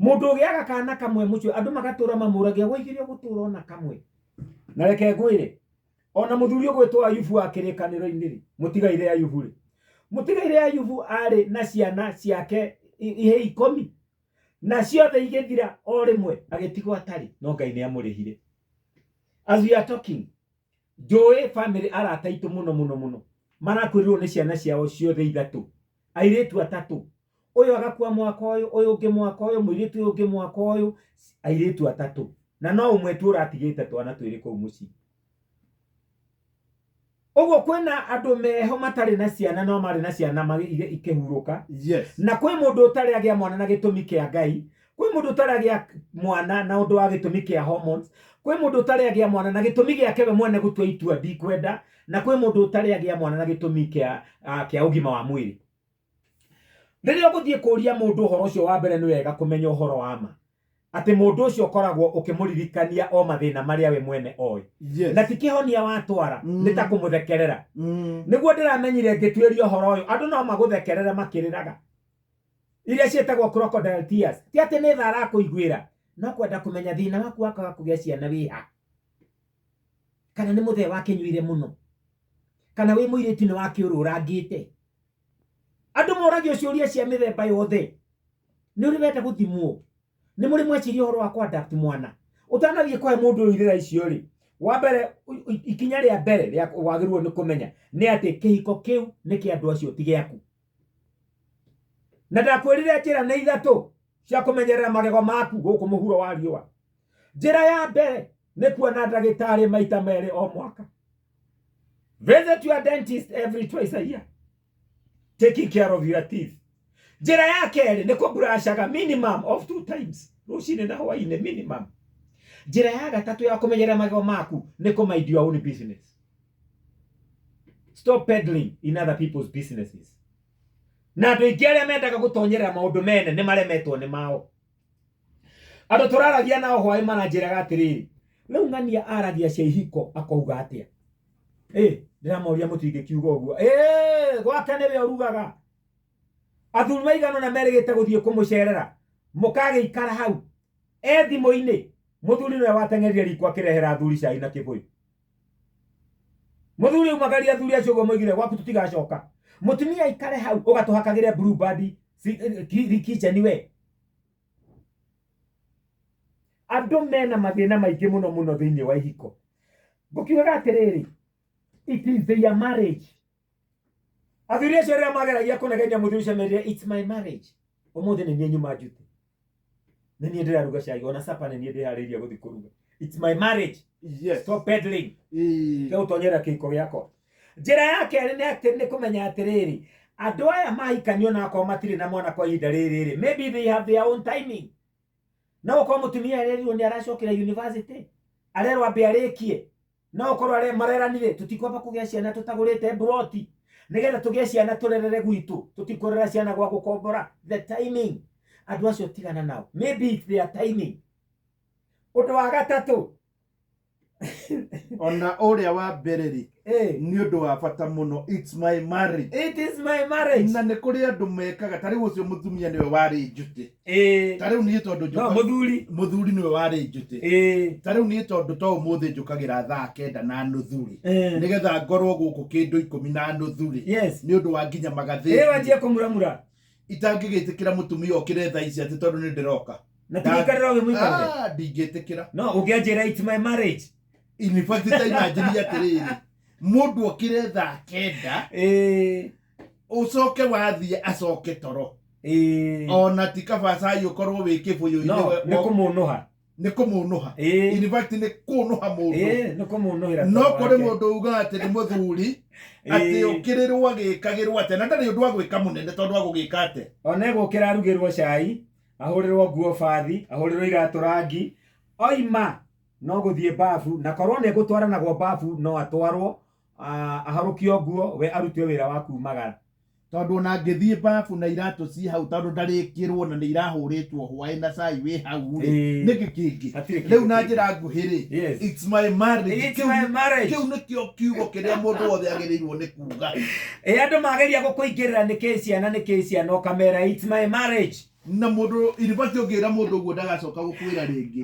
Mũndũ ũgĩaga kana kamwe mũcio andũ magatũra mamũragia waigire ũgũtũra ona kamwe. Na reke ngwĩre, ona mũthuri ũgwĩtwo Ayubu wa kĩrĩkanĩro-inĩ rĩ, mũtigaire Ayubu rĩ, mũtigaire Ayubu arĩ na ciana ciake ihĩĩ 10 na ciothe igĩthira o rĩmwe, agĩtigwo atarĩ, no Ngai nĩ amũrĩhire. As we are talking, njũĩ family arata aitũ mũno mũno mũno marakuĩrĩrwo nĩ ciana ciao ciothe ithatũ, airĩtu atatũ, ũyũ agakua mwaka ũyũ, ũyũ ũngĩ mwaka ũyũ, mũirĩtu ũyũ ũngĩ mwaka ũyũ, airĩtu atatũ, na no ũmwe tu ũratigĩte twana twĩrĩ kũu mũciĩ. Ũguo kwĩna andũ meho matarĩ na ciana no marĩ na ciana ikĩhurũka. Na kwĩ mũndũ ũtarĩ agĩa mwana na gĩtũmi kĩa Ngai, kwĩ mũndũ ũtarĩ agĩa mwana na ũndũ wa gĩtũmi kĩa hormones, kwĩ mũndũ ũtarĩ agĩa mwana na gĩtũmi gĩake we mwene gũtua itua ndikwenda, na kwĩ mũndũ ũtarĩ agĩa mwana na gĩtũmi kĩa ũgima wa mwĩrĩ. Rĩrĩa ũgũthiĩ kũria mũndũ ũhoro ũcio, wa mbere nĩ wega kũmenya ũhoro wa ma atĩ mũndũ ũcio ũkoragwo ũkĩmũririkania o mathĩna marĩa we mwene oĩ. Na ti kĩhonia watwara, nĩ ta kũmũthekerera. Nĩguo ndĩramenyire ngĩtuĩria ũhoro ũyũ, andũ no magũthekerere makĩrĩraga iria ciĩtagwo crocodile tears. Ti atĩ nĩ tha arakũiguĩra, no kwenda kũmenya thĩna waku wa kwaga kũgĩa ciana wĩha, kana nĩ mũthee wakĩnyuire mũno, kana wĩ mũirĩtu nĩ wakĩũrũrangĩte. Andũ moragio ciũria cia mĩthemba yothe. Nĩ ũrĩ wenda gũthimwo? Nĩ mũrĩ mweciria ũhoro wa kũ-adapt mwana? Ũtanathiĩ kũhe mũndũ ũyũ irĩra icio rĩ, wa mbere, ikinya rĩa mbere rĩa wagĩrĩirwo nĩ kũmenya nĩ atĩ kĩhiko kĩu nĩ kĩa andũ acio, ti gĩaku. Na ndakwĩrire njĩra nĩ ithatũ cia kũmenyerera magego maku gũkũ mũhuro wa riũa. Njĩra ya mbere nĩ kuona ndagĩtarĩ maita merĩ o mwaka. Visit your dentist every twice a year, taking care of your teeth. Njĩra ya kerĩ nĩ kũbrashaga minimum of 2 times, rũcinĩ na hwaĩ-inĩ minimum. Njĩra ya gatatũ ya kũmenyerera magego maku nĩ kũ mind your own business. Stop peddling in other people's businesses. Na andũ aingĩ arĩa mendaga gũtonyerera maũndũ mene nĩ maremetwo nĩ mao. Andũ tũraragia nao hwaĩ maranjĩraga atĩrĩrĩ, rĩu ng'ania aragia cia ihiko akauga atĩa? Ndĩramoria mũtingĩkiuga ũguo. Gwake nĩwe ũrugaga. Athuri maigana ũna merĩgĩte gũthiĩ kũmũcerera, mũkagĩikara hau e thimũ-inĩ. Mũthuri nĩwe wateng'erire riko akĩrehera athuri cai na kĩbũyũ. Mũthuri aumagaria athuri acio ũguo moigire gwaku tũtigacoka. Mũtumia aikare hau ũgatũhakagĩre Blue Band kitchen we. Andũ mena mathĩna maingĩ mũno mũno thĩinĩ wa ihiko. Ngũkiugaga atĩrĩrĩ, it is their marriage. Athuri acio rĩrĩa mageragia kũnegenia mũthuri ũcio merire it's my marriage. Ũmũthĩ nĩ niĩ nyuma njuti, nĩ niĩ ndĩraruga cai, ona supper nĩ niĩ ndĩharĩirie gũthiĩ kũruga. It's my marriage. Stop peddling. Tiga gũtonyerera kĩhiko gĩakwa. Njĩra ya kerĩ nĩ atĩ nĩ kũmenya atĩrĩrĩ, andũ aya mahikanio na akorwo matirĩ na mwana kwa ihinda rĩrĩ rĩ, maybe they have their own timing. No gũkorwo mũtumia arerirwo nĩ aracokera university, arerwo ambe arĩkie. No gũkorwo mareranire tũtikwamba kũgĩa ciana tũtagũrĩte mburoti, nĩgetha tũgĩe ciana tũrerere gwitũ, tũtikũrera ciana gwa gũkombora. The timing, andũ acio tigana nao, maybe it's their timing. Ũndũ wa gatatũ, Ona ũrĩa wa mbere rĩ, nĩ ũndũ wa bata mũno, it's my marriage. It is my marriage. Na nĩ kũrĩ andũ mekaga ta rĩu ũcio mũtumia nĩwe warĩ njũtĩ. Ta rĩu niĩ tondũ No mũthuri. Mũthuri nĩwe warĩ njũtĩ. Ta rĩu niĩ tondũ to ũmũthĩ njũkagĩra thaa 9:30 rĩ, nĩgetha ngorwo gũkũ kĩndũ 10:30 rĩ, nĩ ũndũ wa nginya magathĩti. Wanjie kũmuramura. Itangĩgĩtĩkĩra mũtumia okĩre thaa ici atĩ tondũ nĩ ndĩroka. Na tigĩikarĩra ũgĩmũikarĩre. Ah, ndingĩtĩkĩra. No ũngĩanjĩra it's my marriage. In fact, ta imagine atĩrĩrĩ, mũndũ okĩre thaa 9, ũcoke wathiĩ acoke toro. Ona ti kaba cai ũkorwo wĩ kĩbũyũ-inĩ. No nĩ kũmũnũha. Nĩ kũmũnũha. In fact, nĩ kũnũha mũndũ. Nĩ kũmũnũhĩra No toro kũrĩ wake. mũndũ ugaga atĩ nĩ mũthuri, atĩ ũkĩrĩrwo agĩkagĩrwo atĩa, na ndarĩ ũndũ agwĩka mũnene tondũ agũgĩka atĩa. Ona egũkĩra arugĩrwo cai, ahũrĩrwo nguo bathi, ahũrĩrwo iratũ rangi, oima no gũthiĩ babu, na korwo nĩ egũtwaranagwo babu no atwarwo, aharũkio nguo, we arute wĩra wa kumagara. Tondũ ona angĩthiĩ babu na iratũ ci hau, tondũ ndarĩkĩrwo na nĩ irahũrĩtwo hwaĩ na cai wĩ hau rĩ, nĩkĩ kĩngĩ? Hatirĩ kĩndũ Rĩu na kĩngĩ. njĩra nguhĩ rĩ, it's my marriage. It's my marriage. Kĩu nĩkĩo kiugo kĩrĩa mũndũ wothe agĩrĩirwo nĩ kuga. Andũ mageria gũkũingĩrĩra nĩ kĩ ciana, nĩ kĩ ciana, ũkamera it's my marriage. Na mũndũ in fact ũngĩra mũndũ ũguo ndagacoka gũkwĩra rĩngĩ.